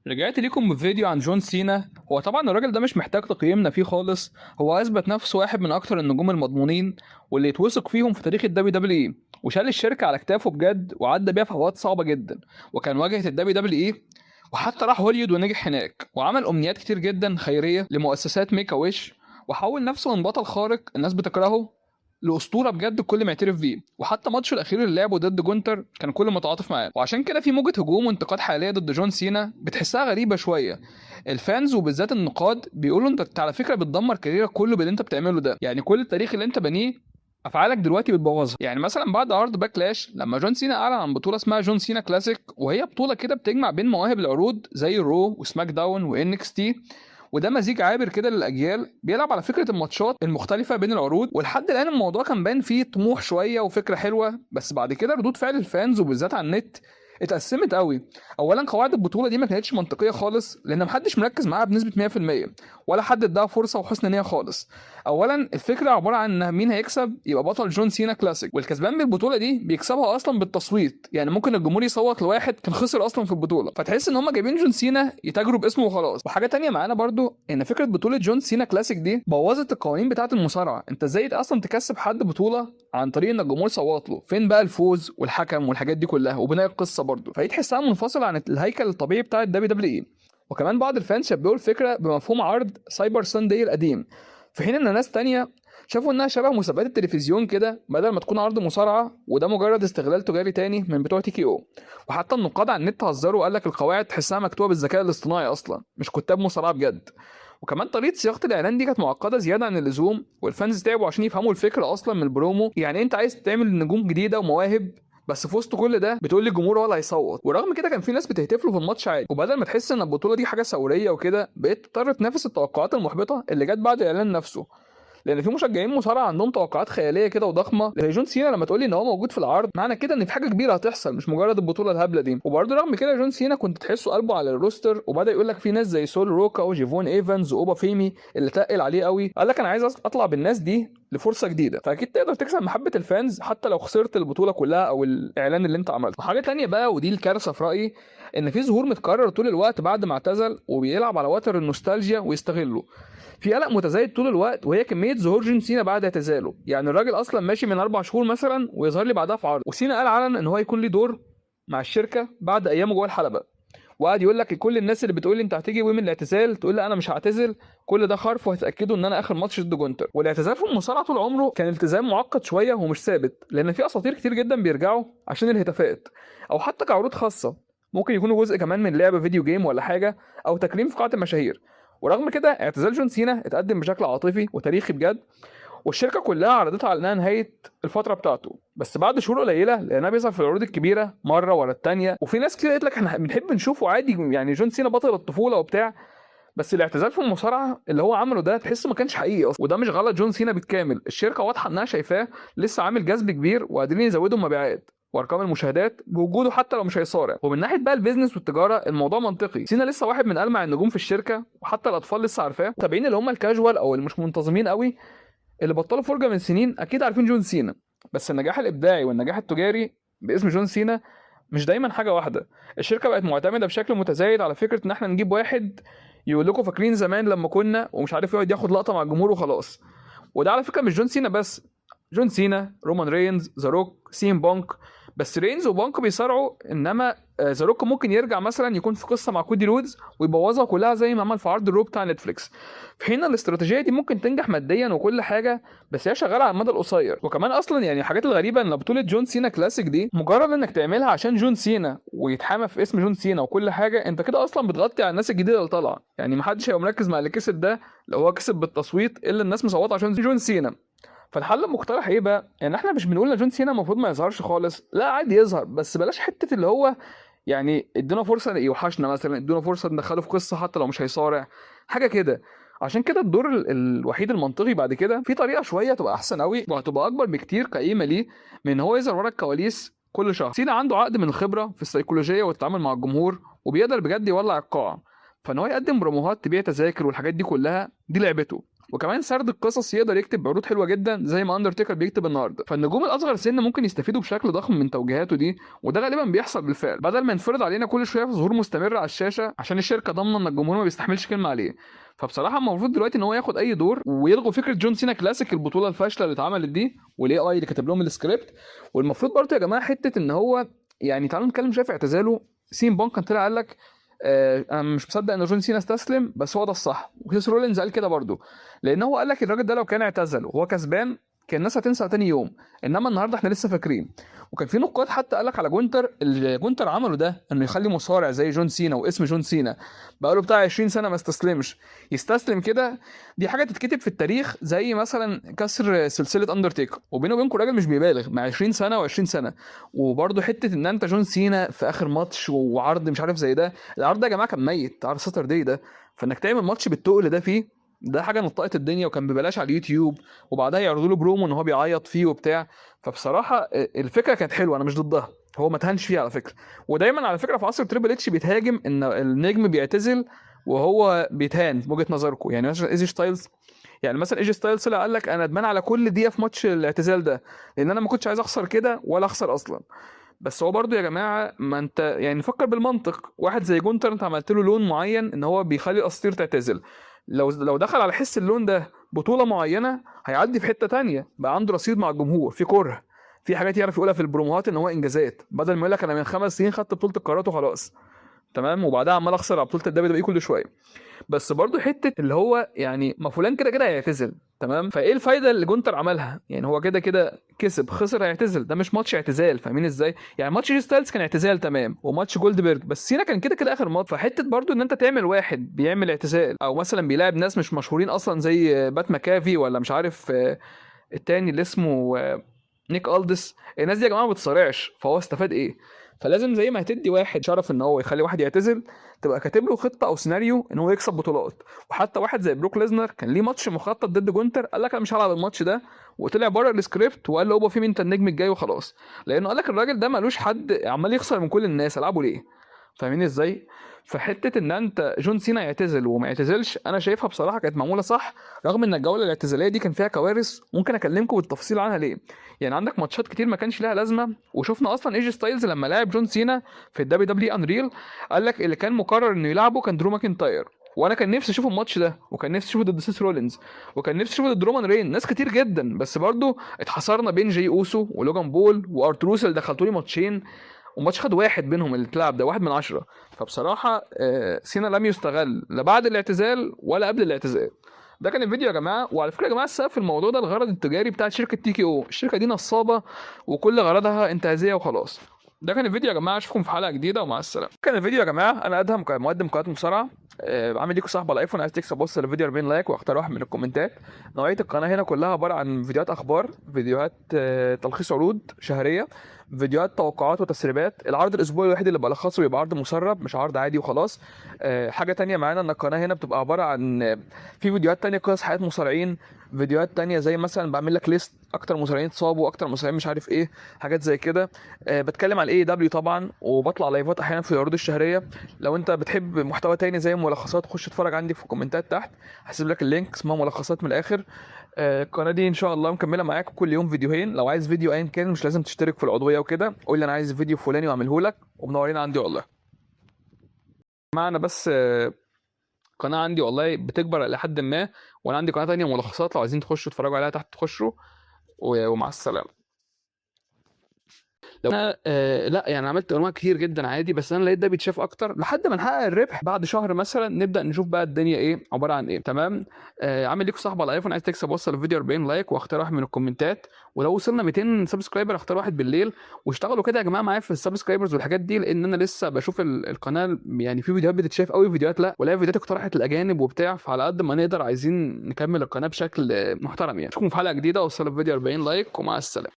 رجعت ليكم بفيديو عن جون سينا. هو طبعا الراجل ده مش محتاج تقييمنا فيه خالص، هو اثبت نفسه واحد من اكتر النجوم المضمونين واللي يتوثق فيهم في تاريخ ال WWE، وشال الشركة على كتافه بجد وعدى بيها في اوقات صعبة جدا، وكان واجهه ال WWE، وحتى راح هوليود ونجح هناك وعمل امنيات كتير جدا خيرية لمؤسسات Make a Wish، وحول نفسه من بطل خارق الناس بتكرهه لاسطوره بجد الكل معترف بيه. وحتى ماتشه الاخير اللي لعبه ضد جونتر كان كل متعاطف معاه. وعشان كده في موجه هجوم وانتقاد حالية ضد جون سينا بتحسها غريبة شويه. ال fans وبالذات النقاد بيقولوا انت على فكرة بتدمر كاريرك كله باللي انت بتعمله ده، يعني كل التاريخ اللي انت بنيه افعالك دلوقتي بتبوظها. يعني مثلا بعد عرض Backlash لما جون سينا اعلن عن بطوله اسمها جون سينا كلاسيك، وهي بطوله كده بتجمع بين مواهب العروض زي ال Raw و SmackDown و NXT، وده مزيج عابر كده للاجيال بيلعب على فكرة الماتشات المختلفة بين العروض. ولحد الان الموضوع كان باين فيه طموح شوية وفكره حلوه، بس بعد كده ردود فعل ال fans وبالذات على النت اتقسمت قوي. اولا قواعد البطولة دي ما كانتش منطقية خالص، لان محدش مركز معاها بنسبة 100% ولا حد اداها فرصة وحسن نيه خالص. اولا الفكرة عبارة عن ان مين هيكسب يبقى بطل جون سينا كلاسيك، والكسبان بالبطولة دي بيكسبها اصلا بالتصويت، يعني ممكن الجمهور يصوت لواحد كان خسر اصلا في البطوله، فتحس ان هم جايبين جون سينا يتاجروا باسمه وخلاص. وحاجه تانية معانا برضو ان فكرة بطوله جون سينا كلاسيك دي بوظت القوانين بتاعه المصارعه. انت ازاي اصلا تكسب حد بطوله عن طريق ان الجمهور صوت له؟ فين بقى الفوز والحكم والحاجات دي كلها وبناء القصة برضو؟ فهي تحسها منفصلة عن الهيكل الطبيعي بتاع ال WWE. وكمان بعض ال fans شبهوا الفكرة بمفهوم عرض Cyber Sunday القديم، في حين ان ناس تانية شافوا انها شبه مسابقات التلفزيون كده بدل ما تكون عرض مصارعه، وده مجرد استغلال تجاري تاني من بتوع TKO. وحتى النقاد على النت هزروا وقال لك القواعد تحسها مكتوبة بالذكاء الاصطناعي اصلا، مش كتاب مصارعه بجد. وكمان طريقه صياغة الاعلان دي كانت معقدة زيادة عن اللزوم، وال fans تعبوا عشان يفهموا الفكرة اصلا من البرومو. يعني انت عايز تعمل نجوم جديدة ومواهب، بس في وسط كل ده بتقول لي الجمهور هو اللي هيصوت. ورغم كده كان في ناس بتهتف له في الماتش عادي. وبدل ما تحس ان البطولة دي حاجة ثورية وكده، بقيت تضطر تنافس التوقعات المحبطه اللي جت بعد الاعلان نفسه، لان في مشجعين مصارعه عندهم توقعات خيالية كده وضخمه زي جون سينا. لما تقولي ان هو موجود في العرض معنى كده ان في حاجة كبيرة هتحصل، مش مجرد البطولة الهبلة دي. وبرده رغم كده جون سينا كنت تحسه قلبه على ال roster، وبدا يقول لك في ناس زي سول روكا وجيفون ايفنز واوبا فيمي اللي تقل عليه قوي، قال لك انا عايز اطلع بالناس دي لفرصه جديدة. فاكيد تقدر تكسب محبة ال fans حتى لو خسرت البطولة كلها او الاعلان اللي انت عملته. وحاجه تانية بقى، ودي الكارثة في رايي، ان في ظهور متكرر طول الوقت بعد ما اعتزل وبيلعب على وتر النوستالجيا ويستغله. في قلق متزايد طول الوقت، وهي كمية ظهور جون سينا بعد اعتزاله. يعني الراجل اصلا ماشي من 4 شهور مثلا ويظهر لي بعدها في عرض. وسينا قال علنا ان هو يكون ليه دور مع الشركة بعد ايامه جوه الحلبه، وقعد يقول لك لكل الناس اللي بتقول لي انت هتيجي ومن الاعتزال تقول لي انا مش هعتزل، كل ده خرف وهتاكدوا ان انا اخر ماتش ضد جونتر. والاعتزال في المصارعة طول عمره كان التزام معقد شوية ومش ثابت، لان في اساطير كتير جدا بيرجعوا عشان الهتافات او حتى كعروض خاصة، ممكن يكونوا جزء كمان من لعبه video game ولا حاجة، او تكريم في قاعة المشاهير. ورغم كده اعتزال جون سينا اتقدم بشكل عاطفي وتاريخي بجد، والشركة كلها عرضتها على انها نهاية الفترة بتاعته. بس بعد شهور قليله لقيناه بيظهر في العروض الكبيرة مرة ورا الثانيه، وفي ناس كتير قالت لك احنا بنحب نشوفه عادي، يعني جون سينا بطل الطفولة وبتاع، بس الاعتزال في المصارعة اللي هو عمله ده تحسه ما كانش حقيقي اصلا. وده مش غلط جون سينا بالكامل، الشركة واضحة انها شايفاه لسه عامل جذب كبير وقادرين يزودوا المبيعات وارقام المشاهدات بوجوده حتى لو مش هيصارع. ومن ناحية بقى ال business والتجارة الموضوع منطقي، سينا لسه واحد من المع النجوم في الشركة، وحتى الاطفال لسه عارفاه. متابعين اللي هم الكاجوال او اللي مش منتظمين قوي اللي بطلوا فرجه من سنين اكيد عارفين جون سينا. بس النجاح الابداعي والنجاح التجاري باسم جون سينا مش دايما حاجة واحده. الشركة بقت معتمدة بشكل متزايد على فكرة ان احنا نجيب واحد يقول لكم فاكرين زمان لما كنا ومش عارف، يقعد ياخد لقطة مع الجمهور وخلاص. وده على فكرة مش جون سينا بس، جون سينا، رومان رينز، ذا روك، سي ام بانك. بس رينز وبانك بيصارعوا، انما ذا روك ممكن يرجع مثلا يكون في قصة مع كودي رودز ويبوظها كلها زي ما عمل في عرض ال Raw بتاع نتفليكس. في حين الاستراتيجية دي ممكن تنجح ماديا وكل حاجه، بس هي شغالة على المدى القصير. وكمان اصلا يعني الحاجات الغريبة ان بطوله جون سينا كلاسيك دي مجرد انك تعملها عشان جون سينا ويتحامى في اسم جون سينا وكل حاجه، انت كده اصلا بتغطي على الناس الجديدة اللي طالعه. يعني محدش هيبقى مركز مع اللي كسب ده لو هو كسب بالتصويت الا الناس مصوته عشان جون سينا. فالحل المقترح ايه بقى؟ يعني احنا مش بنقول ان جون سينا المفروض ما يظهرش خالص، لا عادي يظهر، بس بلاش حتة اللي هو يعني ادونا فرصة يوحشنا مثلا، ادونا فرصة ندخله في قصة حتى لو مش هيصارع حاجة كده. عشان كده الدور الوحيد المنطقي بعد كده في طريقه شوية تبقى احسن قوي وهتبقى اكبر بكتير كقيمه ليه من ان هو يظهر ورا الكواليس كل شهر. سينا عنده عقد من الخبرة في السيكولوجيه والتعامل مع الجمهور، وبيقدر بجد يولع القاعة، فان هو يقدم بروموهات تبيع تذاكر والحاجات دي كلها دي لعبته. وكمان سرد القصص يقدر يكتب عروض حلوة جدا زي ما اندرتيكر بيكتب النهارده. فالنجوم الاصغر سن ممكن يستفيدوا بشكل ضخم من توجيهاته دي، وده غالبا بيحصل بالفعل، بدل ما ينفرض علينا كل شوية في ظهور مستمر على الشاشة عشان الشركة ضامنه ان الجمهور ما بيستحملش كلمة عليه. فبصراحة المفروض دلوقتي ان هو ياخد اي دور ويلغوا فكرة جون سينا كلاسيك، البطولة الفاشلة اللي اتعملت دي، وال AI اللي كتب لهم السكريبت. والمفروض برضه يا جماعة حتة ان هو يعني تعالوا نتكلم شوية في اعتزاله. سين بانك كان طلع قال لك انا مش مصدق ان جون سينا استسلم، بس هو ده الصح. وسيس رولينز قال كده برضه، لان هو قال لك الراجل ده لو كان اعتزل وهو كسبان كان الناس هتنسى تاني يوم، انما النهارده احنا لسه فاكرين. وكان في نقاد حتى قال لك على جونتر، اللي جونتر عمله ده انه يخلي مصارع زي جون سينا واسم جون سينا بقاله بتاع 20 سنة ما استسلمش يستسلم كده، دي حاجة تتكتب في التاريخ زي مثلا كسر سلسلة اندرتيكر. وبينه وبينكم الراجل مش بيبالغ مع 20 سنة و20 سنة. وبرده حتة ان انت جون سينا في اخر ماتش وعرض مش عارف زي ده، العرض ده يا جماعة كان ميت، عرض Saturday ده، فانك تعمل ماتش بالتقل ده فيه، ده حاجة نطقت الدنيا، وكان ببلاش على اليوتيوب، وبعدها يعرضوا له برومو ان هو بيعيط فيه وبتاع. فبصراحة الفكرة كانت حلوة، انا مش ضدها، هو ما تهنش فيها على فكرة. ودايما على فكرة في عصر تريبل اتش بيتهاجم ان النجم بيعتزل وهو بيتهان بوجهه نظركم. يعني مثلا ايجي ستايلز، يعني مثلا ايجي ستايلز طلع قال لك انا ندمان على كل دقيقة في ماتش الاعتزال ده، لان انا ما كنتش عايز اخسر كده ولا اخسر اصلا. بس هو برضو يا جماعة ما انت يعني فكر بالمنطق، واحد زي جونتر انت عملت له لون معين ان هو بيخلي الاساطير تعتزل، لو دخل على حس اللون ده بطوله معينة هيعدي في حتة تانية، بقى عنده رصيد مع الجمهور، في كره، في حاجات يعرف يقولها في البروموهات ان هو انجازات، بدل ما يقول لك انا من 5 سنين خدت بطوله القارات وخلاص، تمام، وبعدها عمال اخسر على بطوله ال WWE كل شوية. بس برضو حتة اللي هو يعني ما فلان كده كده هيعتزل، تمام، فايه الفايدة اللي جونتر عملها؟ يعني هو كده كده كسب خسر هيعتزل، ده مش ماتش اعتزال، فاهمين ازاي؟ يعني ماتش جي ستايلز كان اعتزال تمام، وماتش جولدبرج، بس سينا كان كده كده اخر ماتش. فحته برضو ان انت تعمل واحد بيعمل اعتزال، او مثلا بيلاعب ناس مش مشهورين اصلا زي بات ماكافي، ولا مش عارف التاني اللي اسمه نيك الدس، الناس دي يا جماعة ما بتصارعش، فهو استفاد ايه؟ فلازم زي ما هتدي واحد شرف ان هو يخلي واحد يعتزل، تبقى كاتب له خطه او سيناريو ان هو يكسب بطولات. وحتى واحد زي بروك ليزنر كان ليه ماتش مخطط ضد جونتر، قال لك انا مش هلعب الماتش ده، وطلع بره السكريبت وقال له اوبا في مين انت النجم الجاي وخلاص، لانه قال لك الراجل ده مالوش حد، عمال يخسر من كل الناس، العبه ليه؟ فاهمين ازاي؟ فحته ان انت جون سينا يعتزل وما يعتزلش، انا شايفها بصراحة كانت معمولة صح، رغم ان الجولة الاعتزاليه دي كان فيها كوارث ممكن اكلمكم بالتفصيل عنها ليه. يعني عندك ماتشات كتير ما كانش لها لازمه، وشفنا اصلا ايجي ستايلز لما لعب جون سينا في ال WWE Unreal، قال لك اللي كان مقرر انه يلعبه كان درو ماكنتاير، وانا كان نفسي اشوف الماتش ده، وكان نفسي اشوفه ضد سيس رولينز، وكان نفسي اشوفه ضد رومان رين، ناس كتير جدا، بس برضه اتحصرنا بين جي اوسو ولوجان بول وارتروس اللي دخلتولي ماتشين، وماتش خد واحد منهم اللي اتلعب ده 1 من 10. فبصراحة سينا لم يستغل لا بعد الاعتزال ولا قبل الاعتزال. ده كان الفيديو يا جماعة. وعلى فكرة يا جماعة السبب في الموضوع ده الغرض التجاري بتاع شركة TKO، الشركة دي نصابه وكل غرضها انتهازيه وخلاص. ده كان الفيديو يا جماعة، اشوفكم في حلقة جديدة ومع السلامة. كان الفيديو يا جماعة، انا ادهم مقدم قناة مصارعه، عامل ليكم صاحب على الايفون، عايز تكسب بص الفيديو 40 like واختار واحد من الكومنتات. نوعية القناة هنا كلها عبارة عن فيديوهات اخبار، فيديوهات تلخيص عروض شهرية، فيديوهات توقعات وتسريبات. العرض الاسبوعي الوحيد اللي بلخصه بيبقى عرض مسرب مش عرض عادي وخلاص. حاجة تانية معانا ان القناة هنا بتبقى عبارة عن في فيديوهات تانية قصص حياة مصارعين، فيديوهات تانية زي مثلا بعمل لك list اكتر مصارعين اتصابوا، اكتر مصارعين مش عارف ايه، حاجات زي كده. بتكلم على ال AEW طبعا، وبطلع لايفات احيانا في العروض الشهرية. لو انت بتحب محتوى تاني زي ملخصات خش اتفرج عندي في الكومنتات تحت، هسيب لك ال link، اسمها ملخصات من الاخر. القناة دي ان شاء الله مكملة معاك كل يوم فيديوهين. لو عايز فيديو ايا كان مش لازم تشترك في العضوية وكده، قول لي انا عايز فيديو فلاني واعمله لك، ومنورين عندي والله. معنا بس قناة عندي والله بتكبر الى حد ما، وانا عندي قناة تانية ملخصات، لو عايزين تخشوا تتفرجوا عليها تحت تخشوا، ومع السلامة. لو انا لا يعني عملت انواع كتير جدا عادي، بس انا لقيت ده بيتشاف اكتر لحد ما نحقق الربح بعد شهر مثلا، نبدا نشوف بقى الدنيا ايه عبارة عن ايه. تمام. عامل ليكم صاحب على الايفون، عايز تكسب وصل الفيديو 40 like واختار واحد من الكومنتات، ولو وصلنا 200 subscriber اختار واحد بالليل. واشتغلوا كده يا جماعة معايا في ال subscribers والحاجات دي، لان انا لسه بشوف القناة، يعني في فيديوهات بتتشاف قوي، فيديوهات لا، ولا فيديوهات اقترحت الاجانب وبتاع، فعلى قد ما نقدر عايزين نكمل القناة بشكل محترم يعني. اشوفكم في حلقة جديدة، وصل الفيديو 40 like ومع السلامة.